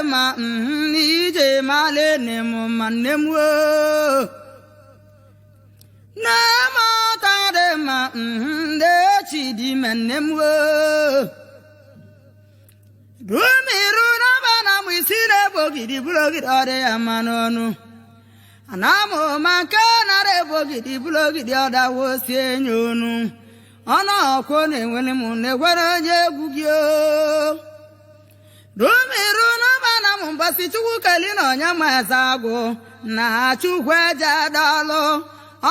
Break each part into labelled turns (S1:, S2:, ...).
S1: Ma n'ije male ne m ma nne m o nne m ata dị mma ndị chi dị ime nne m o rumiru n'aba na mụ isi na-ebe ogidi bụrụ ogidi ọ dị ya mma n'ọnụ ana m ma nke nara ebe ogidi bụrụ ogidi ọ dawo si enye onu ọnụ ọkwụ na-enwere m na-egwere onye egwu gị o rumiru n'aba na mụ mbọsị Chukwu keli na onye ma eze agwụ na Chukwu eje dọlụ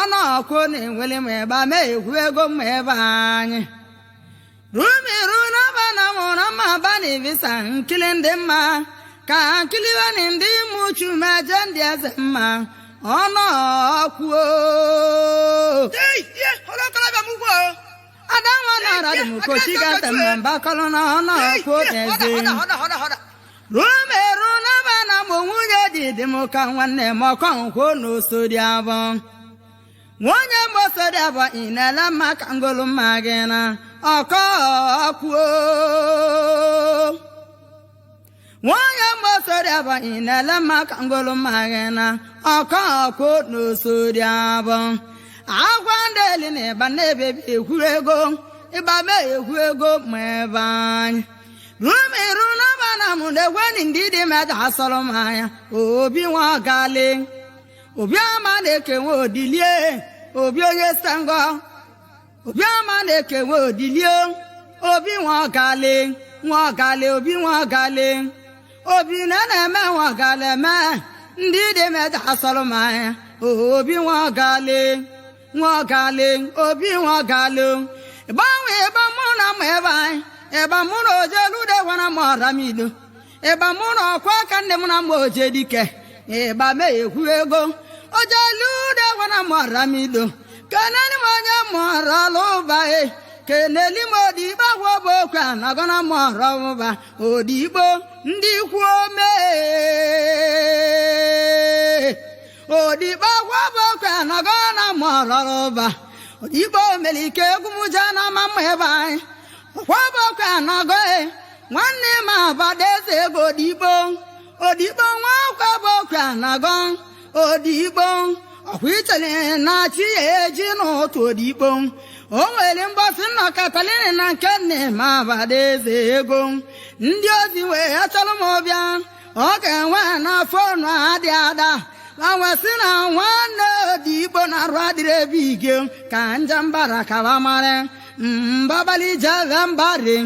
S1: ọnụ ọkwụ na-enwere m ebe a ma egwu ego m ebe anyị rumiru n'aba na mụ na mma aba na ibisa nkili ndị mma ka nkiliwani ndị mụchu meje ndị eze mma ọnụ ọkwụ
S2: Ei, ihe, ọrụ okorobịa m ugwu o.
S1: Adanwa nara dị m kochigata mma mbakọlụ na ọnụ
S2: Ei,
S1: ọkwụ
S2: ihe, họda,
S1: na-eze
S2: họda, họda, họda, họda.
S1: rumeru n'aba na mụ nwunye dị dị m ka nwanne m ọkọ nkwụ n'oso dị abọ nwunye m oso dị abọ ị na-ele mma ka ngolu mma gị na ọkọ ọkwuo nwunye m oso dị abọ ị na-ele mma ka ngolu mma gị na ọkọ ọkwụ n'oso dị abọ agwa ndị eli na ịba na-ebebi ekwu ego ịba mee ekwu ego ma ebe anyị rumiru n'aba na mụ na-egweni ndị dị mejọ asọrọ m anya obi nwa gale obi ama na-ekenwe odilie obi onye sangọ obi ama na-ekenwe odilie obi nwa gale nwa gale obi nwa gale obi na na-eme nwa gale eme ndị dị mejọ asọrọ m anya obi nwa gale nwa gale obi nwa gale ịgbanwe ịgba mụ na mụ ebe anyị ịgba mụ na ojelude gwara m ọramido ịgba mụ na ọkwa aka nne m na mma oje dike ịgba mee ekwu ego ojelude gwara m ọramido keneli m onye mụrọlụ ụba e keneli m odigbo agwa bụ okwe anagona m ọrọụba odigbo ndị kwuo mee odigbo agwa bụ okwe anagona m ọrọụba odigbo mere ike egwu m jee na ama mma ebe anyị ọkwabọkwa anago e nwanne m abada eze ego odigbo odigbo nwa ọkwabọkwa anago odigbo ọkwa ichere na chi ya eji n'otu odigbo o nwere mgbasị nnọkọtalini na nke nne m abada eze ego ndị ozi wee achọrọ m ọbịa ọ ga-enwe na fonu adị ada anwesị na nwanne odigbo na-arụ adịrị ebe ige ka njambara kaba mara mbabali jeve mbari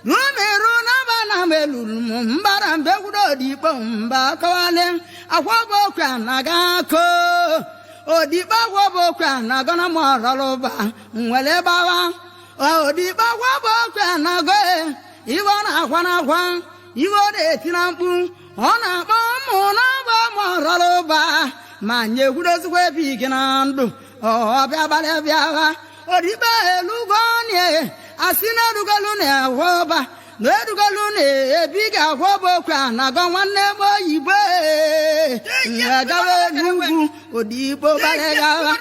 S1: rumeru n'aba na meluru m mbara mbegwudo odigbo mba kọwale akwabokwe anaga ko odigbo akwabokwe anago na mọrọlụba nwere gbawa odigbo akwabokwe anago iwe ọ na-akwa n'akwa iwe ọ na-eti na mkpu ọ na-akpọ ụmụ n'ọba mọrọlụba ma nyekwudozikwa ebe ike na ndụ ọbịa gbalịa bịawa odigbo elugo nie asị na erugolu na-agwọ ọba na erugolu na-ebi ga-agwọ ọba okwe anago nwanne m oyibo gawa n'ugwu odigbo gbalịgawa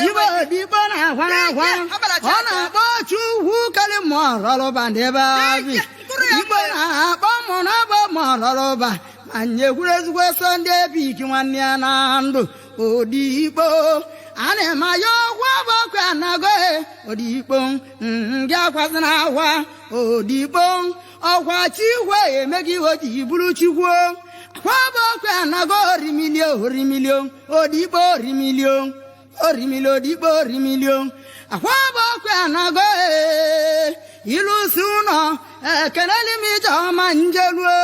S1: ibe odigbo na-agwa na-agwa ọ na-akpọ chukwu keli mọrọlụba n'ebe abi igbo na-akpọ mụ na abọ mọrọlụba ma nyekwuru ezigbo so ndị ebiki nwanne ya na ndụ odigbo a na-eme ya ọgwụ ọbọkwa anago odigbo ngị akwazina akwa odigbo ọkwa chikwe emeghị iwe ji bụrụ chikwu akwa ọbọkwa anago orimilio orimilio odigbo orimilio orimilio odigbo orimilio akwa ọbọkwa anago ilusi ụlọ ekeleli m ijeọma njeluo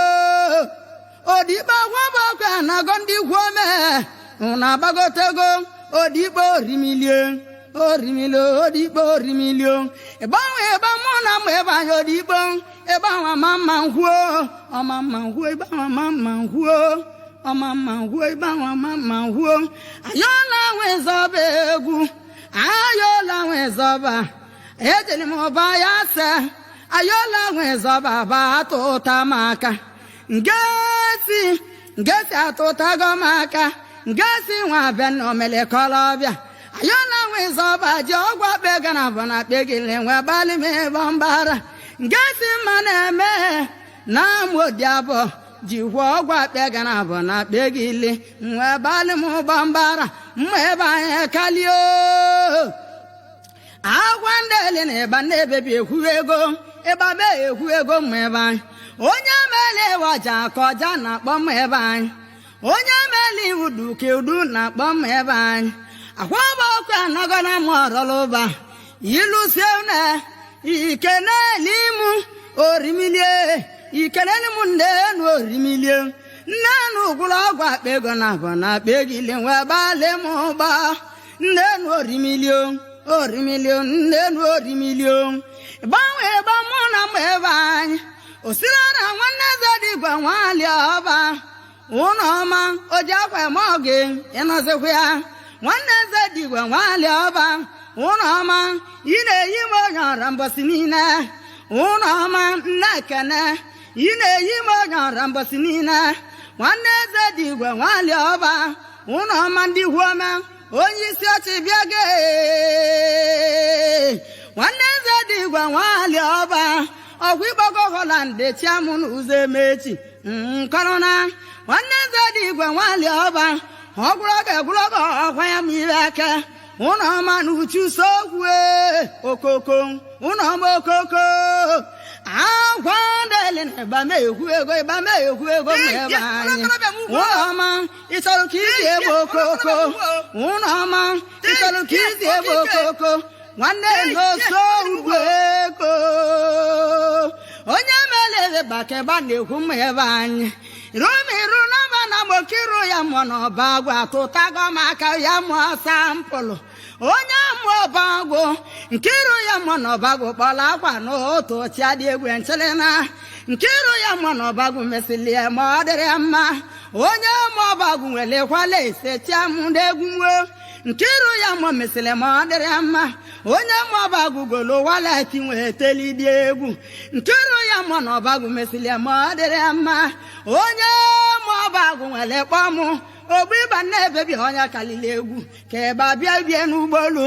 S1: odigbo akwa ọbọkwa anago ndị kwuo mee unu agbagotego odigbo orimilie orimilio odigbo orimilio ịgbanwe ịgba mụ na mụ ebe anyị odigbo ịgbanwe ama mma nkwuo ọma mma nkwuo ịgbanwe ama mma nkwuo ọma mma nkwuo ịgbanwe ama mma nkwuo ayọla nwezọba egwu ayọla nwezọba ejere m ọba ya se ayọla nwezọba ba atụta m aka ngesi ngesi atụtago m aka ngesi nwa abịa na omelekọlọbịa ayọla nwezọba ji ọgwụ akpa ego na abụ na akpa egile nwe gbalị m ịbọ mbara ngesi mma na-eme na amụodi abụọ Jikwa ọgwụ akpa ego na abụ na akpa ego ile nwee balị m ụgbọ mbara mma ebe anyị kalio. Agwa ndị eli na ịba na-ebebi ekwu ego ịba be ekwu ego mma ebe anyị. Onye mele waja ka ọja na-akpọ mma ebe anyị. Onye mele iwu duka udu na-akpọ mma ebe anyị. Akwa bụ ọkụ anago na mụ ọrọlụba ilusie na ikeneli mụ orimilie ikeneli mụ ndenu orimilie nnenu gwụrụ ọgwụ akpa ego na abụ na akpa ego ile nwee gbalị m ụgba nnenu orimilio orimilio nnenu orimilio gbanwee gba mụ na mụ ebe anyị osirara nwanne eze dịgwa nwali ọba ụlọ ọma o ji akwa eme ọgị ịnọzikwa ya nwanne eze dịgwa nwali ọba ụlọ ọma ị na-eyi m onye ọra mbọsị niile ụlọ ọma nne ekene ị na-eyi m onye ọra mbọsị niile nwanne eze dịgwa nwali ọba ụlọ ọma ndị ihu ọma onye isi ọchị bịa ge nwanne eze dịgwa nwali ọba ọgwụ ịgbago Holland chiamụ n'ụzọ emechi nkọrọna nwanne eze dịgwa nwali ọba ọgwụrọga egwụrọga ọkwa ya ma ire aka ụlọ ọma na uchu sokwu okoko ụlọ ọma okoko agwa ndeli na ịgba ekwu ego ịgba ekwu ego ma ebe anyị ụlọ ọma ịchọrọ ka isi ebe okoko ụlọ ọma ịchọrọ ka isi ebe okoko nwanne n'oso ugwu ego onye mere ebe bakeba na-ekwu mma ebe anyị rumiru n'ọba na gbokiru ya mụọ n'ọba agwụ atụtago m aka ya mụọ sampụlụ onye mụọ ọba agwụ nke iru ya mụọ n'ọba agwụ kpọrọ akwa n'otu chia dị egwu nchịrịna nke iru ya mụọ n'ọba agwụ mesịrị ya ma ọ dịrị ya mma onye mụọ ọba agwụ nwere kwala ise chia m ndị egwu nwuo nke iru ya mụọ mesịrị ma ọ dịrị ya mma onye mụọ ọba agwụ golo waleti nwee teli dị egwu nke iru ya mụọ n'ọba agwụ mesịrị ya ma ọ dịrị ya mma onye mụọ ọba agwụ nwere kpọọ mụ ogbu ịba na-ebebi onye kalili egwu ka ebe abịa bie n'ụgbọelu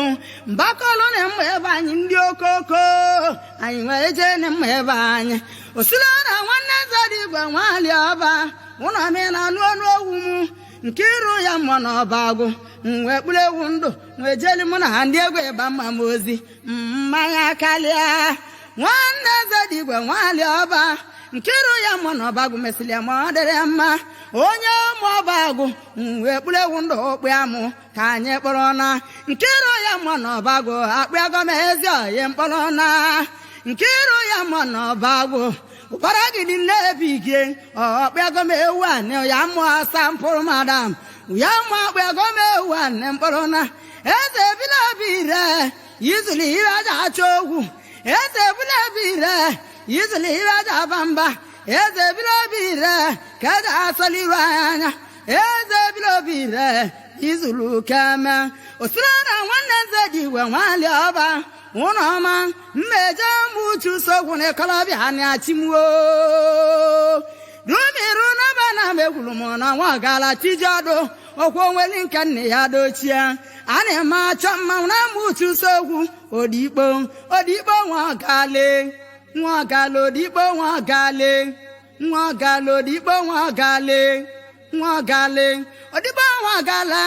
S1: mbakọlụ na mma ebe anyị ndị okoko anyị nwere jee na mma ebe anyị osila na nwanne eze dị igwe nwali ọba ụlọ m na anụ ọnụ owu m nke iru ya mmụọ na ọba agwụ wee kpụrụ ewu ndụ wee jeli mụ na ha ndị egwu ịba mma m ozi mmanya kalịa nwanne eze dị igwe nwali ọba nke iru ya mmụọ na ọba agwụ mesịrị ya ma ọ dịrị ya mma onye mụọ ọba agwụ wee kpụrụ ewu ndụ okpu amụ ka anyị kpọrọ na nke iru ya mmụọ na ọba agwụ akpụ agọm ezi oyi mkpọrọ na nke iru ya mmụọ na ọba agwụ ụbara gidi nnebigie ọkpụ agọm ewu anị ya mụọ sampụrụ madam ya mụọ akpụ agọm ewu anị mkpọrọ na eze bila bire izuli ire aja achọ okwu eze bila bire izuli ire aja aba mba eze bila bire ka eji asọli iru anya eze bila bire izulu keme osiri na nwanne eze dị igwe nwali ọba ụlọ ọma mmeje m uchu sogwu na ịkọlọbịa na achimwo rumiru n'ọba na m egwuru m na nwa gala tijọdụ okwu onweli nke nne ya dochie a na-eme achọ mmanwụ na ama uchu sogwu odikpo odikpo nwa gale nwa gale odikpo nwa gale nwa gale odikpo nwa gale nwa gale odikpo nwa gala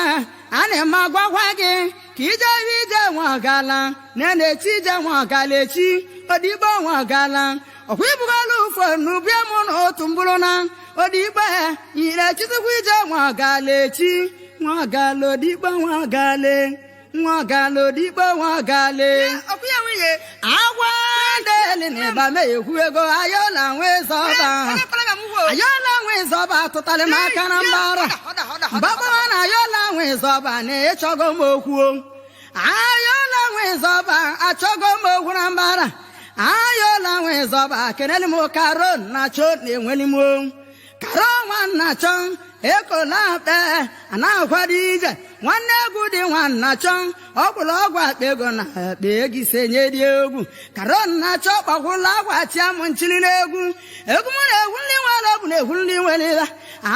S1: a na-eme agwagwa gị ka ije ije nwa gala na na-echi ije nwa gala echi odikpo nwa gala ọkwa ibugala ụfọ n'ubie mụ na otu mbụrụ na odikpo ire chizikwa ije nwa gala echi nwa gala odikpo nwa gale nwa gala odikpo nwa gale
S2: ọkụ ya nwunye
S1: agwa ndeli na ịba m ekwu ego ayọla nwe zọba
S2: onye kpọrọ m ugbo
S1: ayọla nwe zọba tụtalị m aka na mbara mbagbara na ayọla nwe zọba na ịchọgo m okwu ayọla nwe zọba achọgo m okwu na mbara ayọla nwe zọba keneli m karo na cho na-enweli m karo nwanna chọ ekola akpe a na-akwado ije nwanne egwu dị nwanna chọ ọgwụrụ ọgwụ akpa ego na akpa ego ise nye dị egwu karo nna chọ kpakwụla akwa chia m nchili n'egwu egwu mụ na-egwu ndị nwere ọbụ na-egwu ndị nwere ya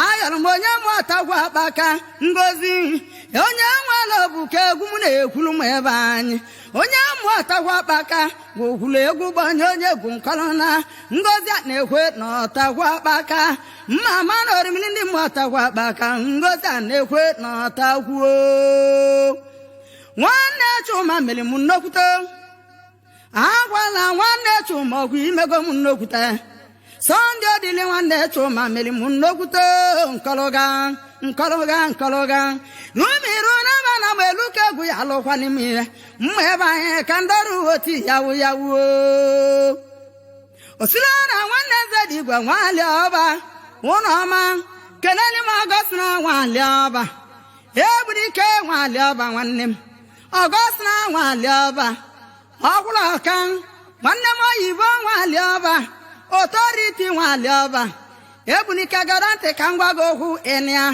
S1: ayọrọ m onye mụ ọtagwu akpaka ngozi onye nwere Samuel Obuka egwu m na-ekwulu m ebe anyị onye mụọtakwa akpaka gwokwulu egwu gbanye onye egwu nkọrọ na ngozi a na-ekwe na ọtakwa akpaka mma ama na orimiri ndị mụọtakwa akpaka ngozi a na-ekwe na ọtakwuo. Nwanne Chuma mere m nnokwute agwala nwanne Chuma ọgwụ imego m nnokwute Sọnde Odili nwanne Chuma mere m nnokwute nkọlụga nkọlụga nkọlụga rumiru n'aba na agba elu ka egwu ya alụkwana m ihe mma ebe anyị ka ndọrụ oti yawu yawuo. Osila na nwanne eze dị igwe nwali ọba ụnọ ọma kelele m ọgọsina nwali ọba egburike nwali ọba nwanne m ọgọsina nwali ọba ọkwụrụ ọka nwanne m oyibo nwali ọba otoriti nwali ọba egbunike gara ntị ka m gwa gị okwu ịnịa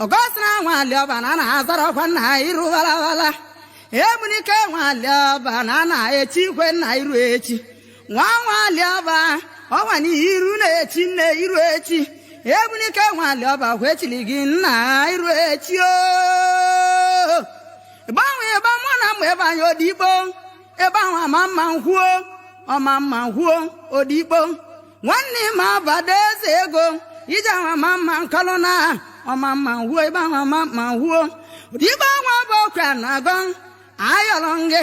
S1: ọgọsina nwali ọba na na-azara ọkwa nna iru walawala egbunike nwali ọba na na-echi ikwe nna iru echi nwa nwali ọba ọnwa na iru na-echi nne iru echi egbunike nwali ọba kwechiri gị nna iru echi o gbanwe ịgba mụ na mgbe ebe anyị odigbo ebe ahụ ama mma nkwuo ọma mma nkwuo odigbo nwanne m abada eze ego ije ahụ ama mma nkọlụ na ọma mma nkwuo ebe ahụ ama mma nkwuo odigbo nwa bụ okwe na-agọ ayọrọ ngị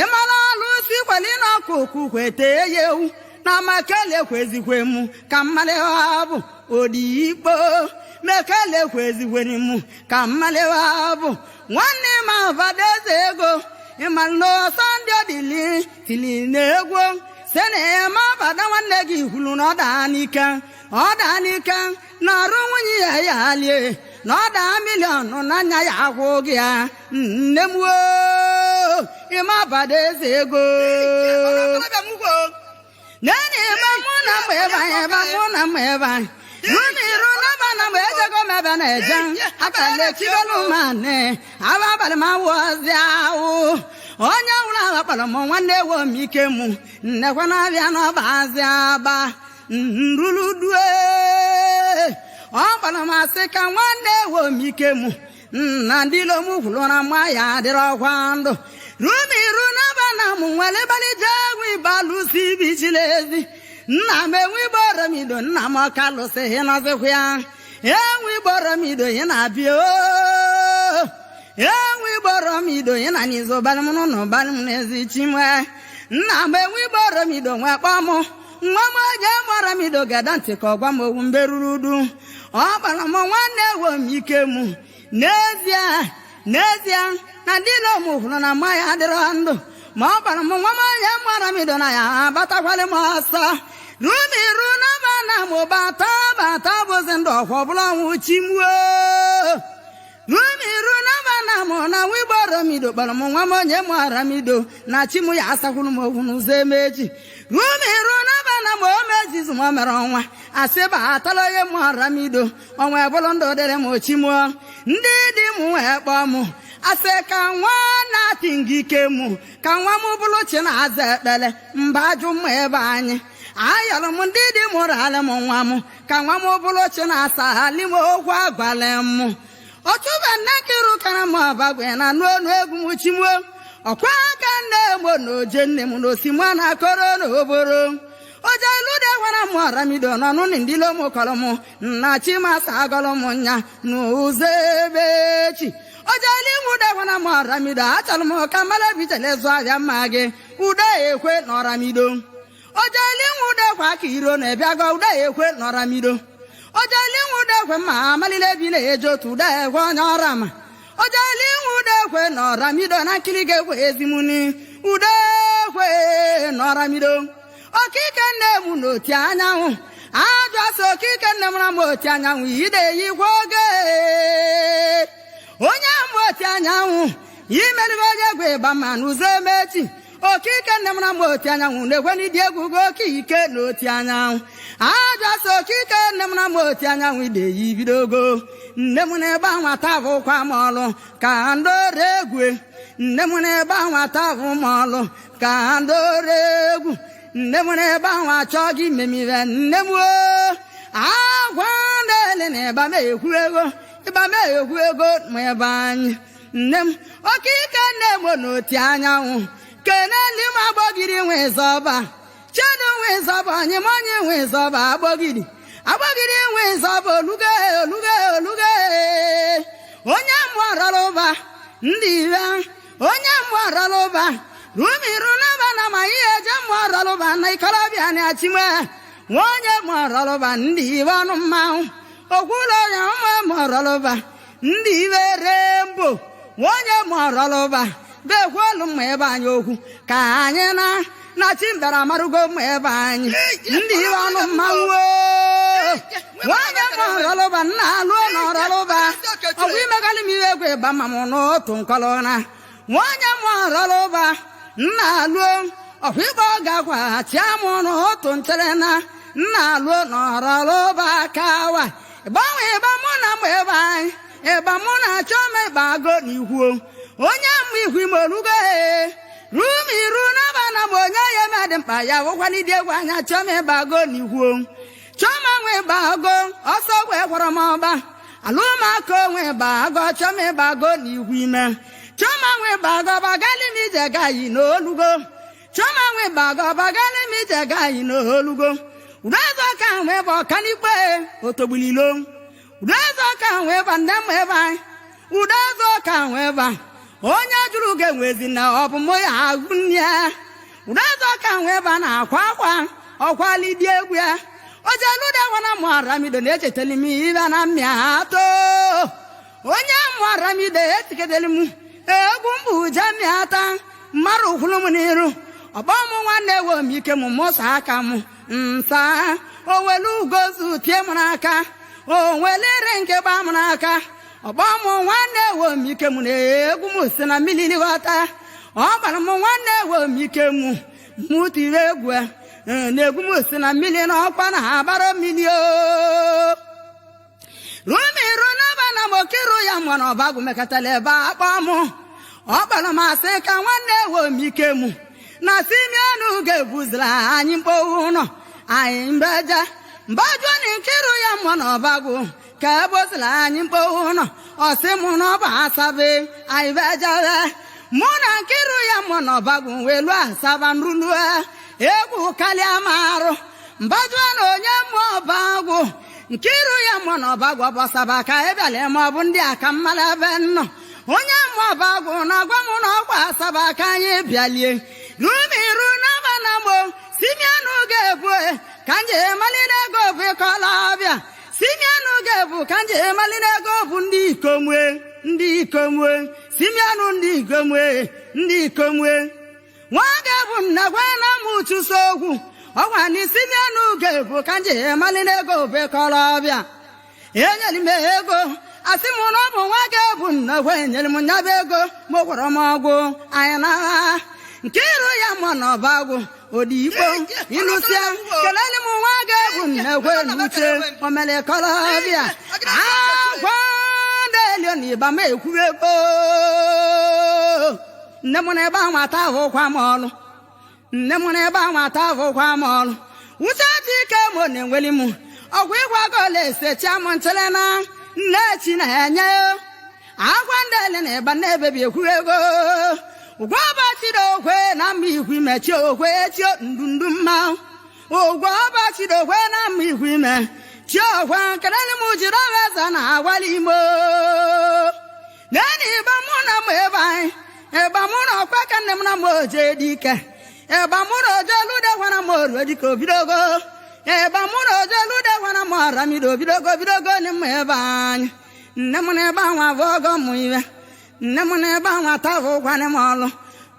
S1: ịmara alụsị kweli na ọkụ kwete ya ewu na makele kwezikwe mụ ka mmalịwa bụ odigbo mekele kwezikwere mụ ka mmalịwa bụ nwanne m abada eze ego ịmara na Sọnde Odili tili na-egwu sị na ịma abada nwanne gị kwuru na ọ daa n'ike ọ daa n'ike na ọrụ nwunye ya ya lie na ọ daa miliọnụ n'anya ya agwụ gị ya nne m woo ịma abada eze ego.
S2: Okorobịa m ukwu.
S1: Nene ebe mụ na mgbe ebe anyị ebe mụ na mgbe ebe anyị rumiru n'aba na mgbe ejego m ebe na-eje akala echibelu mane aba abalị m awụọzi awụ onye nwụrụ awa kpọrọ m nwanne ewo m ike mụ nnekwa na-abịa n'ọba azị aba nruludue ọ kpọrọ m asị ka nwanne ewo m ike mụ nna ndị ilom kwuru na mma ya adịrọ ọkwa ndụ rumiru n'aba na mụ nwere ịbalị jee egwu ịbalụsi ibichila ezi nna m enwe igboromido nna m ọka lụsị ịnọzikwa ya enwe igboromido ị na-abịa oo enwe igboromido ị na n'izu balị m n'ụlọ balị m n'ezi chimwe nna m enwe igboromido nwe kpọọ m nwa m onye mọrọmido gada ntị ka ọ gwa m okwu mbe ruru udu ọ kpọrọ m nwanne ewo m ike mụ n'ezie n'ezie na ndị ilom hụrụ na mma ya adịrọ ndụ ma ọ kpọrọ m nwa m onye mọrọmido na ya abatakwalị m ọsọ rumiru n'aba na mụ bata bata bụzi ndụ ọkwa ọbụla ọnwụ chimuo rumiru n'aba na mụ na nwa igboromido kpọrọ m nwa m onye mọrọmido na chi m ya asakwuru m okwu n'ụzọ emechi rumiru n'aba na m omejizu m mere ọnwa asị batala onye mọrọmido ọnwa ebụrụ ndụ dịrị m chimuo ndị dị m wee kpọọ m asị ka nwa na-atị ngike mụ ka nwa m bụrụ chi na-aza ekpere mba ajụ m ebe anyị ayọrọ m ndị dị mụrụ alị m nwa m ka nwa m bụrụ chi na-asa alị m okwu agwalị m ọtụba nne kiru kara m ọbagwe na anụ ọnụ egwu m chimuo ọkwa aka nne m na oje nne m na osimụ na akọrọ na oboro oje lude gwara m ọramido n'ọnụ na ndị lom kọrọ m nna chimasa agọrọ m nya n'ụzọ ebe echi ojeli nwude gwara m ọramido achọrọ m ka mmalebitele zụ ahịa mma gị ude ekwe na ọramido ojeli nwude kwa ka iro na-ebịago ude ekwe na ọramido ojeli nwude ekwe ma amalile bi na-eje otu ude ekwe onye ọra ma ojeli nwude ekwe na ọramido na nkiri ga-ekwe ezimuni ude ekwe na ọramido okike nne m n'oti anyanwụ ajụ asị okike nne m na m oti anyanwụ ide yikwa oge onye m oti anyanwụ imeribe onye egwu ịgba ma n'ụzọ emechi okike nne m na m oti anyanwụ na-ekwe n'ịdị egwu gị oke ike na oti anyanwụ ajụ asị okike nne m na m oti anyanwụ ide yi bidogo nne m na-ebe nwata bụkwa m ọlụ ka ndore egwu nne m na-ebe nwata bụ m ọlụ ka ndore egwu nne m na-ebe ahụ achọ gị memire nne m oo agwa na-ele na ịba m ekwu ego ịba m ekwu ego ma ebe anyị Nne m oke ike nne m n'oti anyanwụ keneli m agbọgiri nwe zọba chedu nwe zọba onye m onye nwe zọba agbọgiri agbọgiri nwe zọba oluge oluge oluge onye mmụọ rọrọ ụba ndị ibe onye mmụọ rọrọ ụba rumiru naba na ma ihe eje mmụọ rọrọ ụba na ikorobịa na achime nwa onye mmụọ rọrọ ụba ndị ibe ọnụ mmanwụ okwula onye mmụọ rọrọ ụba ndị ibe rembo nwa onye mmụọ rọrọ ụba bekwuolu mma ebe anyị okwu ka anyị na na chi mbịara amarugo mma ebe anyị ndị ibe ọnụ mmanwụ nwaanyị ma ọrọlụba nna alụọ na ọrọlụba ọgwụ imegalị m iwe egwu ịba ma m n'otu nkọlọna nwaanyị ma ọrọlụba nna alụọ ọkwa ịgba ọ gakwa chịa m n'otu nchere na nna alụọ na ọrọlụba kawa ịgbanwe ịgba mụ na mụ ebe anyị ịgba mụ na achọ m ịgba ago n'ihu onye mma ihu ime olugo rum iru n'aba na m onye ya eme dị mkpa ya wụkwanịdị egwu anya chọọ m ịgba ago n'ihu chioma nwe gbago ọsọ wee gwọrọ m ọba alụmaka onwe gbago chioma ịgbago n'ihu ime chioma nwe gbago bagali m ije gaghị n'olugo chioma nwe gbago bagali m ije gaghị n'olugo udeze ka nwe bụ ọkanikpe otogbulilo udeze ka nwe ba nne m ebe anyị udeze ka nwe ba onye jụrụ ga-enwezi na ọ bụ mụ ya agụ nne ya udeze ka nwe ba na-akwa akwa ọkwalidi egwu ya ojelude wana mụ aramido na-echeteli m ibe na mmịa atọ onye mụ aramido etiketeli m egwu mbụ je mmịata mmadụ kwuru m n'iru ọgbọ mụ nwanne wo m ike m mụsa aka m nsa owelu ugozu tie m n'aka onwelere nke gba m n'aka ọgbọ mụ nwanne wo m ike m na egwu m si na mmiri ghọta ọ gbara m nwanne wo m ike m mụ tiri egwu na-egwu m si na mmiri na ọkwa na agbara mmiri o rumiru n'aba na m okiru ya mụrụ ọbagwụ mekọtara ebe akpọ m ọ kpọrọ m asị ka nwanne wo m ike mụ na simianụ ga-ebuzila anyị mkpowu ụlọ anyị mbeje mbajụ na nkiru ya mụọ na ọbagwụ ka ebozila anyị mkpowu ụlọ ọsị mụ na ọba asabe anyị bejere mụ na nkiru ya mụọ na ọbagwụ wee lụọ asaba nrulue egwu kalịa m arụ mbajụọ na onye mmụọ ọbagwụ nkiru ya mmụọ na ọbagwụ ọbọsaba ka ị bịala ma ọ bụ ndị aka mmala ebe nnọ onye mmụọ ọbagwụ na-agwa m na ọkwa asaba ka anyị bịalie rumiru n'aba na mbo simianụ ga-ebu ka nje malite ego bụ ịkọla ọbịa simianụ ga-ebu ka nje malite ego bụ ndị ikomwe ndị ikomwe simianụ ndị ikomwe ndị ikomwe nwa ga-ebu nna gwa na m chụso okwu ọgwa n'isi n'enu ga-ebu ka nje malite ego bekọrọ ọbịa enyere m ego asị m na ọ bụ nwa ga-ebu nna gwa enyere m nyaba ego ma gwọrọ m ọgwụ anyị na nke iru ya mọ na ọba agwụ odigbo ịlụsịa kelele m nwa ga-ebu nna gwa eluche omelekọrọ ọbịa agwa delio na ịba m ekwuru ego nne m na ebe ahụ ata ahụkwa m ọlụ nne m na ebe ahụ ata ahụkwa m ọlụ uche dị ike m na-enweli m ọgwụ ịgwa gola esechia m nchere na nne chi na-enye agwa ndị ele na ịba na-ebebi ekwu ego ụgwọ ọbachiri okwe na mma ihu ime chi okwe chi ndundu mma ụgwọ ọbachiri okwe na mma ihu ime chi okwe kelele m jiri ọgheza na agwala imo neni ịba mụ na m ebe anyị ịba mụ na ọkwa ka nne m na m oje dị ike ịba mụ na oje lude gwara m oruo dịka obidogo ịba mụ na oje lude gwara m ọramido obidogo bidogo ni m ebe anyị nne m na ebe anwa bụ ọgọ mụ iwe nne m na ebe anwa tabụ kwanị m ọlụ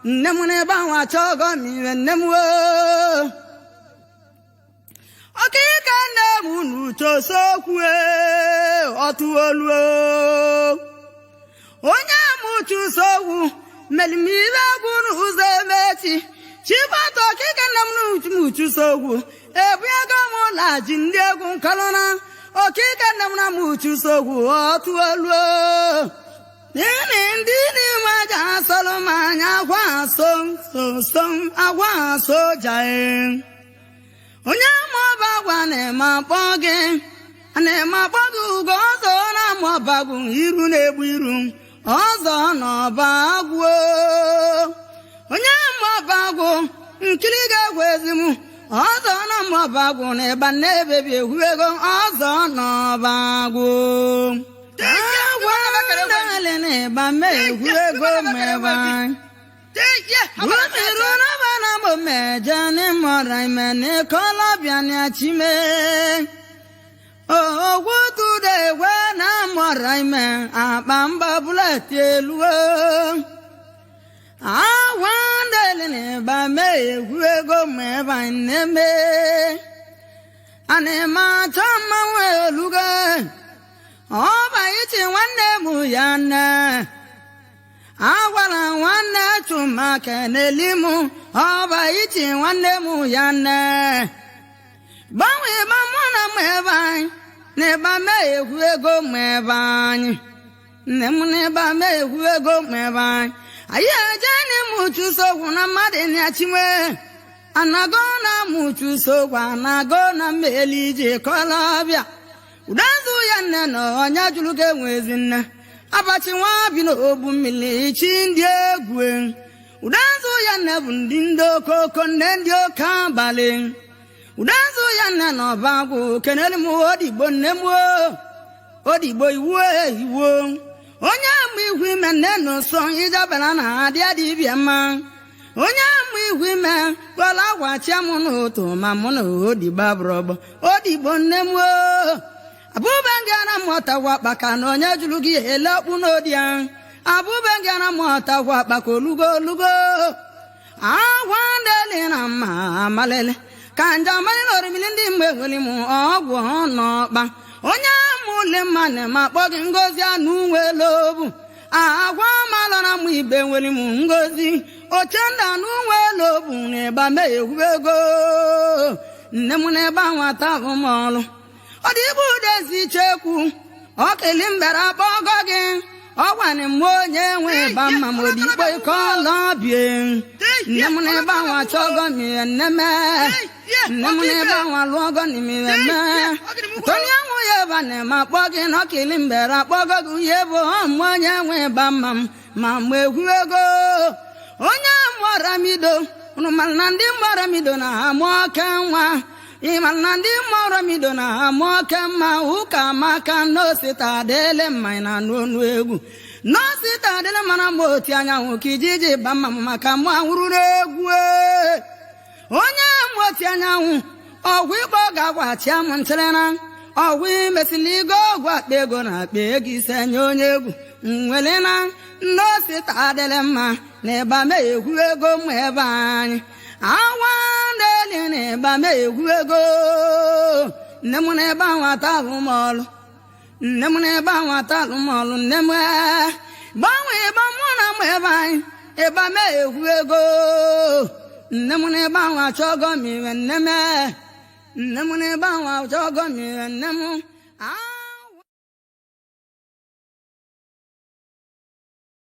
S1: nne m na ebe anwa chọọ ọgọ m iwe nne m woo ọkaike nne m unu chosokwu ọtụoluo onye mụchusogwu melimibe egwu n'ụzọ emechi chibata ọkike nne m n'uchusogwu ebu ego m laji ndị egwu nkalụna ọkike nne m na m uchusogwu ọtụoluo nini ndị n'ime aja asọlụ m anya agwa aso so so agwa aso jae onye mụọba agwa na-eme akpọ gị na-eme akpọ gị ugo ọzọ na amụọbagwu iru na-egbu iru Ọzọ n'ọba agwụ, onye mọba agwụ nkiri ga-egwu ezi m. Ọzọ na mọba agwụ na ịba na-ebebi egwu ego. Ọzọ n'ọba agwụ, agwụ ndele na ịba mee egwu ego ma ebe anyị. Rumiru na mo meje ni mọra ime ni kọlọbịa ni achime. Ogwu tude egwe na mọra ime akpa mba buleti elu. Awa ndele ni ba me egwu ego ma ebe anyị na-eme. Ana m achọ mmanwụ olugo. Ọba ichi nwanne m ya nne. Agwara nwanne Chuma keneli m. Ọba ichi nwanne m ya nne. Gbanwee ịgba mụ na m ebe anyị na ịgba mee egwu ego m ebe anyị. Nne m na ịgba mee egwu ego m ebe anyị. Anyị eje n'ime uchu sogwu na mmadụ na-achinwe. Anago na mụchu sogwu, anago na mmeli ije kọlọbịa. Udezu ya nne na ọnya jụrụ ga enwe ezi nne. Abachi nwa bi n'ogbu mmiri chi ndị egwu. Udezu ya nne bụ ndị ndị okoko nne ndị oke abalị. Udezu ya nne na ọba agwụ kenelu m odigbo nne m o. Odigbo iwu iwu. Onye mgbe ihu ime nne na nso ijabara na adị adịbịa mma. Onye mgbe ihu ime kpọrọ agwa chia m n'ụtụ ma mụ na odigbo abụrọgbọ. Odigbo nne m o. Abụbe nga na mmụọtakwa akpaka na onye jụrụ gị ele ọkpụ n'odi ya. Abụbe nga na mmụọtakwa akpaka olugo olugo. Agwa ndeli na mma amalele. Ka nja mali na orimili ndị mgbe nwere m ọgwụ n'ọkpa. Onye mụle mma na ma akpọ gị ngozi anụ nwere obu. Agwa malọ na mụ ibe nwere m ngozi. Oche nda anụ nwere obu na ịgba mee egwu ego. Nne m na ịgba nwata bụ m ọlụ. Ọ dị ibu udezi chekwu. Ọkili mbere akpọgọ gị. Ọgwanị m onye nwe ịba mma m odigbo ike ọlọbie. Nne m na ịgba nwa chọgọ mire nne m. Nne m na ịgba nwa lụọgọ n'imire me. Tony anwụ ya ebe na ma akpọ gị na ọkili mbere akpọgọ gị ihe bụ ọmụ onye nwe ịba mma m ma mgbe egwu ego. Onye mụọramido unu mara na ndị mụọramido na amụ oke nwa. Ị mara na ndị mụọramido na amụ oke mma. Ụka maka n'osita adịle mma na n'onu egwu. N'osita adịle mma na mgbe oti anyanwụ ka ijiji ba mma m maka mụ anwụrụ n'egwu. Onye mgbe oti anyanwụ ọgwụ ịkpọ ga-agwachia m ntịrịna. Ọgwụ imesili igo ọgwụ akpa ego na akpa ego ise nye onye egwu. Nwere na n'osita adịle mma na ịba mee egwu ego m ebe anyị. Awa ndeli na ịba mee egwu ego. Nne m na ebe nwata bụ m ọlụ. Nne m na ebe nwata alụ m ọlụ. Nne m gbanwee ịgba mụ na m ebe anyị ịba mee egwu ego. Nne m na ebe nwa chọgọ m ire nne m. Nne m na ebe nwa chọgọ m ire nne m.